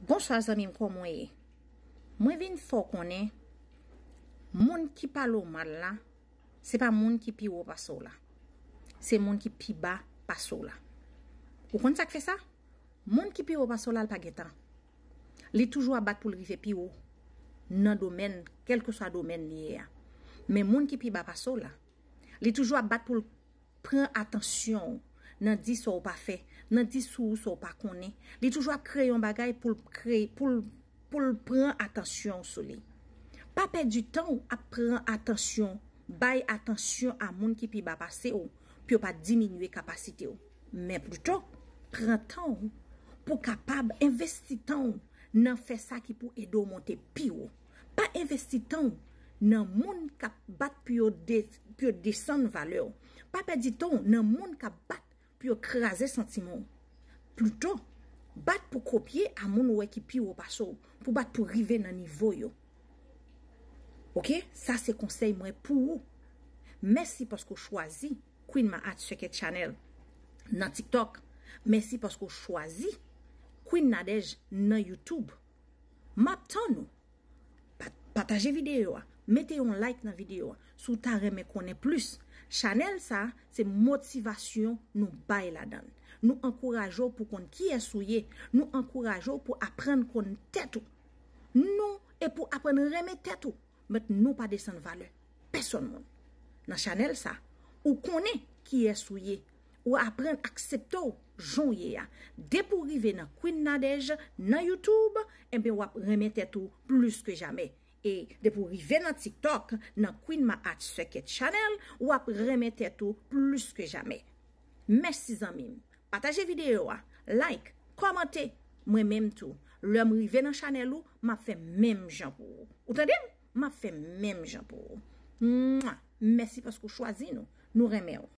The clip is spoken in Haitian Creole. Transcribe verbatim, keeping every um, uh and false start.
Bonswa zanmi m, kòman w ye? Mwen vin fè w konnen, moun ki pale w mal la, se pa moun ki pi wo pase w la. Se moun ki pi ba pase w la. Ou konn sa k fè sa? Moun ki pi wo pase w la, l pa gen tan. Li toujou ap bat pou l rive pi wo nan domèn, kèlkeswa domèn li ye a. Men moun ki pi ba pase w la, li toujou ap bat pou l pran atansyon w, nan di sa w pa fè, nan di sou ou sa w pa konnen. Li toujou ap kreye yon bagay pou l kreye, pou l, pou l pran atansyon w sou li. Pa pèdi tan w ap pran atansyon, bay atansyon a moun ki pi ba pase w, pou yo pa diminye kapasite w. Men plito, pran tan w pou kapab envesti tan w nan fè sa ki pou ede w monte pi wo. Pa envesti tan w nan moun k ap bat pou yo de-, pou yo desann valè w. Pa pèdi tan w nan moun k ap bat pou yo kraze santiman w. Plito, bat pou kopye a moun ou wè ki pi wo pase w, pou bat pou rive nan nivo yo. Oke? Sa se konsèy mwen pou ou. Mèsi paske w chwazi Queen Ma Art Circuit Channel nan TikTok. Mèsi paske w chwazi Queen Nadège nan YouTube. M ap tann ou. Pa-, pataje videyo a. Mete yon like nan videyo a. Si w ta renmen konnen plis, chanèl sa a, se motivasyon nou bay ladan l. Nou ankouraje w pou konn kiyès ou ye. Nou ankouraje w pou aprann konn tèt ou. Nou, e pou aprann renmen tèt ou. But nou pa desann valè pèsonn moun. Nan chanèl sa, ou konnen kiyès ou ye. Ou aprann aksepte w jan w ye a. Depi w rive nan Queen Nadège nan YouTube, enben w ap renmen tèt ou plis ke jamè. E depi w rive nan TikTok, nan Queen Ma Art Circuit Channel, w ap renmen tèt ou plis ke jamè. Mèsi zanmi m. Pataje videyo a, like, kòmante. Mwen menm tou, lè m rive nan chanèl ou, m ap fè menm jan pou ou. Ou tande m? M ap fè menm jan pou ou. Mwa! Mèsi paske w chwazi nou. Nou renmen w.